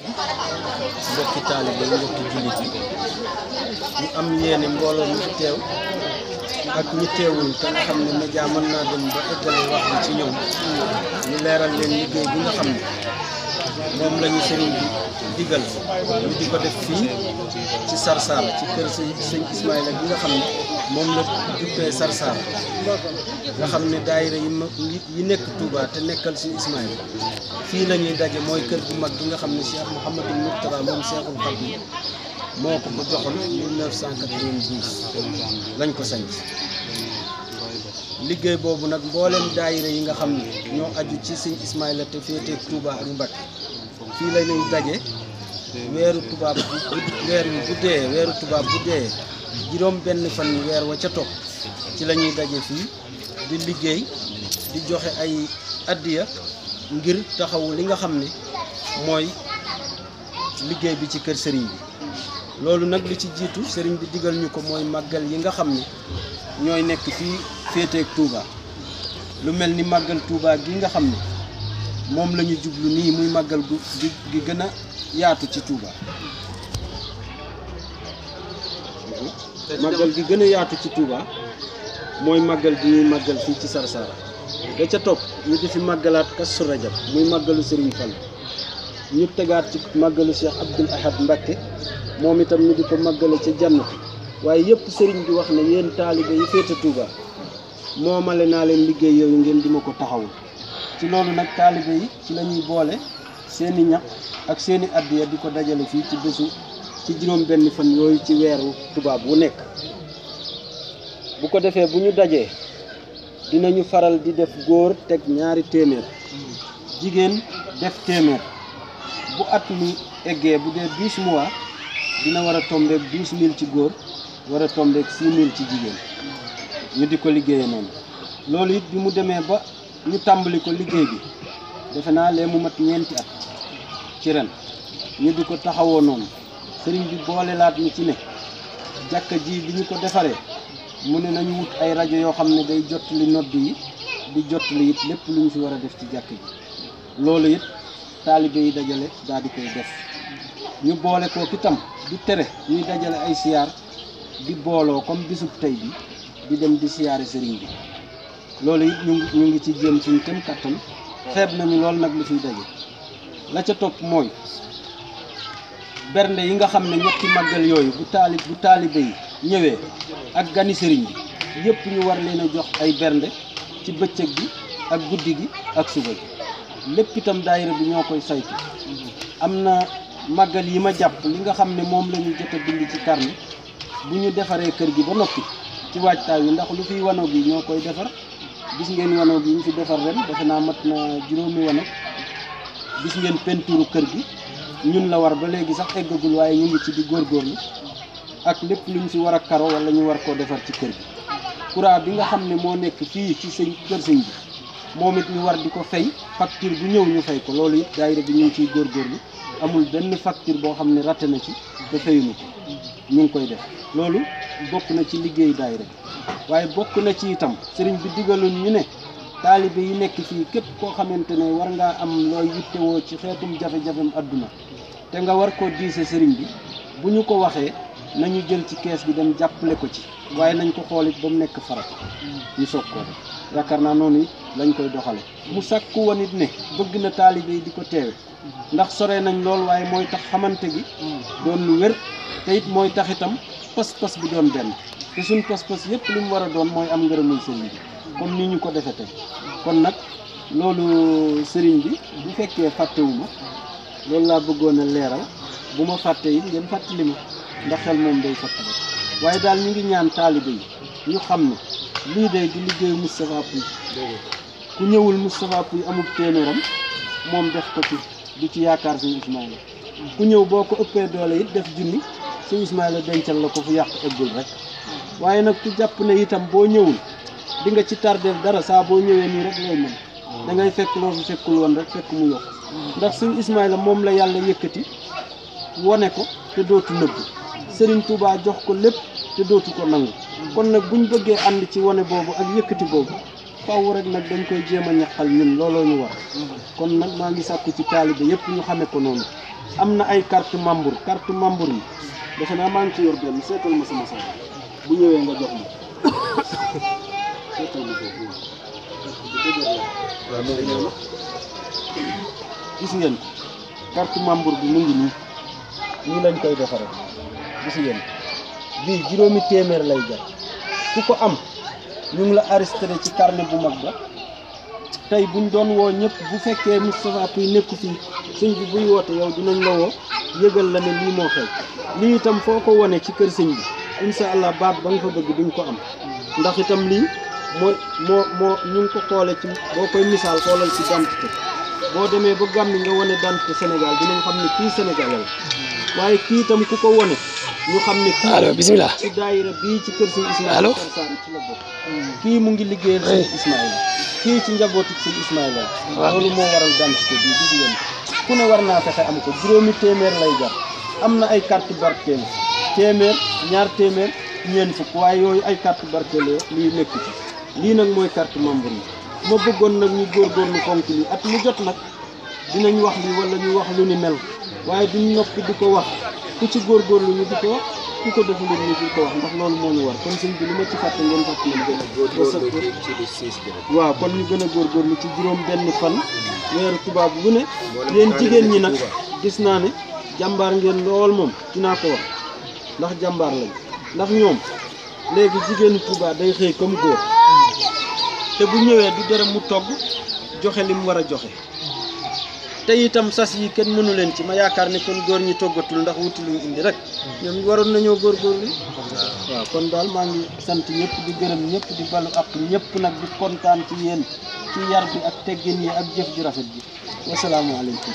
mbokki taalibe mbokki jullit yi ñu am yéene mbooloo mi fi teew ak ñi teewul te nga xam ne média mën naa dem ba eggale wax bi ci ñoom ñu leeral leen liggéey bi nga xam ne moom la ñu sëriñ bi digal ñu di ko def fii ci Sarsara ci kër sëñ Ismaïla bi nga xam ne moom la jubbee Sarsara nga xam ne daayira yi nekk Touba te nekkal sëñ Ismaïla fii la ñuy daje mooy kër gu mag gi nga xam ne Cheikh Mouhamadou Mourtada moom Cheikhul Khadim moo ko joxoon 1992 lañ ko sanc liggéey boobu nag mboolem daayira yi nga xam ne ñoo aju ci sëñ Ismaïla te féeteeg Touba ak Mbacké fii la ñuy daje weeru tubaab bu dee juróom benn fan weer wa ca topp ci la ñuy daje fii di liggéey di joxe ay addiya ngir taxawu li nga xam ne mooy liggéey bi ci kër sëriñ bi loolu nag li ci jiitu sëriñ bi digal ñu ko mooy màggal yi nga xam ne ñooy nekk fii féeteeg Touba lu mel ni màggal Touba gi nga xam ne moom la ñu jublu nii muy màggal gi gën a yaatu ci Touba màggal gi gën a yaatu ci Touba mooy màggal gi ñuy màggal fii ci Sarsara da ca topp ñu di fi màggalaat Kazu Rajab muy màggalu Serigne Fall ñu tegaat ci màggalu Cheikh Abdoul Ahad Mbacké moom itam ñu di ko màggale ca Jannatu waaye yëpp Serigne bi wax ne yéen taalibe yi féete Touba moomale naa leen liggéey yooyu ngeen di ma ko taxawul ci loolu nag taalibe yi ci la ñuy boole seeni ñaq ak seeni addiya di ko dajale fii ci bésu ci juróom benn fan yooyu ci weeru tubaab wu nekk bu ko defee bu ñu dajee dinañu faral di def góor teg ñaari téeméer jigéen def téeméer bu at mi eggee bu dee 10 mois dina war a tombeek 12 000 ci góor war a tombeek 6 000 ci jigéen ñu di ko liggéeyee noonu loolu it bi mu demee ba ñu tàmbali ko liggéey bi defe naa lee mu mat ñeenti at ci ren ñu di ko taxawoo noonu sëriñ bi boole laat ñu ci ne jàkka ji bi ñu ko defaree mu ne nañu wut ay rajo yoo xam ne day jottali nodd yi di jottali it lépp lu ñu fi war a def ci jàkka ji loolu it taalibe yi dajale daal di koy def ñu boole ko itam du tere ñuy dajale ay siyaar di booloo comme bisub tey bi di dem di siyaare sëriñ bi loolu it ñu ngi ci jéem suñu kem kattan xeeb nañu lool nag lu fiy daje la ca topp mooy bernde yi nga xam ne ñetti màggal yooyu bu taalibe yi ñëwee ak gani sëriñ bi yëpp ñu war leen a jox ay bernde ci bëccëg bi ak guddi gi ak suba gi lépp itam daayira bi ñoo koy saytu am na màggal yi ma jàpp li nga xam ne moom la ñu jot a bind ci carnet bu ñu defaree kër gi ba noppi ci waajtaay wi ndax lu fiy wanoog yi ñoo koy defar gis ngeen wanoog yi ñu fi defar ren defe naa mat na juróomi wanoog gis ngeen peinture kër gi ñun la war ba léegi sax eggagul waaye ñu ngi ci di góorgóorlu ak lépp lu ñu fi war a karo wala ñu war koo defar ci kër gi courant bi nga xam ne moo nekk fii ci kër sëñ bi moom it ñu war di ko fay facture bu ñëw ñu fay ko loolu it daayira bi ñu ngi ciy góorgóorlu amul benn facture boo xam ne raté na ci te fayuñu ko ñu ngi koy def loolu bokk na ci liggéeyu daayira bi waaye bokk na ci itam sëriñ bi digaloon ñu ne taalibe yi nekk fii képp koo xamante ne war ngaa am looy yittewoo ci xeetum jafe-jafem adduna te nga war koo diise sëriñ bi bu ñu ko waxee nañu jël ci kees bi dem jàppale ko ci waaye nañ ko xool it ba mu nekk farat ñu soog koo def yaakaar naa noonu it lañ koy doxale mu sàkku woon it ne bëgg na taalibe yi di ko teewe ndax sore nañ lool waaye mooy tax xamante gi doon lu wér te it mooy tax itam pas-pas bi doon benn te suñ pas-pas yépp li mu war a doon mooy am ngërëmul sëriñ bi comme ni ñu ko defe tey kon nag loolu sëriñ bi bu fekkee fàttewuma loolu laa bëggoon a leeral bu ma fàtte it ngeen fàttali ma ndax xel moom day fàttali waaye daal ñu ngi ñaan taalibe yi ñu xam ne lii de di liggéeyu Moustapha Pouye ku ñëwul Moustapha Pouye amul téeméeram moom def ko ci du ci yaakaar sëñ Ismaïla ku ñëw boo ko ëppee doole it def junni sëñ Ismaïla dencal la ko fu yàq eggul rek waaye nag ku jàpp ne itam boo ñëwul di nga ci tardé dara saa boo ñëwee nii rek ngay mën da ngay fekk loo fi fekkul woon rek fekk mu yokk ndax sëñ Ismaïla moom la yàlla yëkkati wone ko te dootu nëbbu Serigne Touba jox ko lépp te dootu ko nangu kon nag buñ bëggee ànd ci wone boobu ak yëkkati boobu faaw rek nag dañ koy jéem a ñaqal ñun looloo ñu war kon nag maa ngi sàkku ci taalibe yëpp ñu xame ko noonu am na ay carte membre yi defe naa maa ngi ci yor benn seetal ma sama sax bu ñëwee nga jox ma seetal ma foofu gis ngeen carte membre bi mu ngi nii lañ koy defaree gis ngeen bii juróomi téeméer lay jar ku ko am ñu ngi la arrêté ci carnet bu mag ba tey buñ doon woo ñëpp bu fekkee Moustapha Pouye nekku fi sëñ bi buy woote yow dinañ la woo yëgal la ne lii moo xew lii itam foo ko wone ci kër sëñ bi incha allah baat ba nga fa bëgg duñ ko am ndax itam lii moo ñu ngi ko xoole ci boo koy misaal xoolal ci identité boo demee ba Gàmbi nga wone identité Sénégal dinañ xam ne kii Sénégalais la waaye kii itam ku ko wone ñu xam ne kii allo bismillah ci daayira bii ci kër sëñ Ismaïla Sarsara ci la bokk kii mu ngi liggéeyal sëñ Ismaïla kii ci njabootu sëñ Ismaïla loolu moo waral identité bi gis ngeen ku ne war naa fexe am ko juróomi téeméer lay jar am na ay carte barkeelu téeméer ñaar téeméer ñeent fukk waaye yooyu ay carte barkeelu lii nekk ci lii nag mooy carte membre yi ma bëggoon nag ñu góorgóorlu fonk lii at mu jot nag dinañ wax lii wala ñu wax lu ni mel waaye duñ noppi di ko wax ku ci góorgóorlu ñu di ko wax ku ko deful ñu di ko wax ndax loolu moo ñu war kon sëñ bi li ma ci fàtte ngeen fàtte waaw kon ñu gën a góorgóorlu ci juróom benn fan weeru tubaab bu ne yéen jigéen ñi nag gis naa ne jàmbaar ngeen lool moom dinaa ko wax ndax jàmbaar lañ ndax ñoom léegi jigéenu Touba day xëy comme góor te bu ñëwee du dara mu togg joxe li mu war a joxe te itam sas yi kenn mënu leen ci ma yaakaar ne kon góor ñi toggatul ndax wuti lu ñu indi rek ñoom waroon nañoo góorgóorlu waaw kon daal maa ngi sant ñëpp di gërëm ñëpp di balu ak ñëpp nag di kontaan ci yéen ci yar bi ak teggin yi ak jëf ju rafet bi wasalaamualeykum